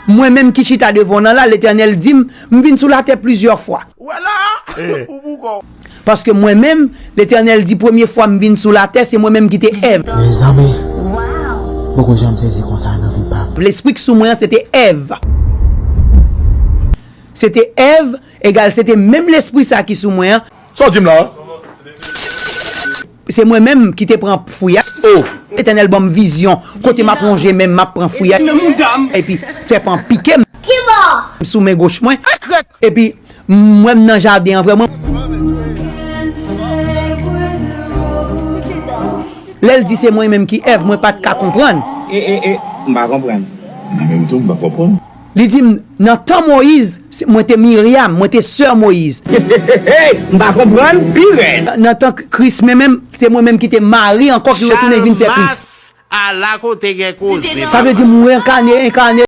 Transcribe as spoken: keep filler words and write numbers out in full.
Mwen menm ki chita devan w nan la, Letènèl di m, m vin sou latè plizyè fwa. Ou wè la? Ou pou kò. Paske mwen menm, Letènèl di, premye fwa m vin sou latè, se mwen menm ki te Èv. Mezanmi, m poko janm sezi konsa nan vi pa m. Lespri k sou mwen an, se te Èv. Se te Èv, egal, se te menm lespri sa ki sou mwen an. Sa w di m la? Se mwen menm ki te pran fwi a. Oh. Letènèl ban m vizyon. Kote m ap lonje men m, m ap pran fwi a. Epi sèpan pike m sou men goch mwen. Epi m wè m nan jaden an vrèman. Lè l di se mwen menm ki Èv, mwen pa t ka konprann. E, e, e, m pa konprann. Mwen menm tou, m pa konprann. Li di m, nan tan Moyiz, se- mwen te Miryam, mwen te sè Moyiz. M pa konprann, pi rèd. Nan tan Kris, men menm, se mwen menm ki te Mari ankò ki retounen vin fè Kris. Ala kote gen koze. Sa vle di m renkane, enkane,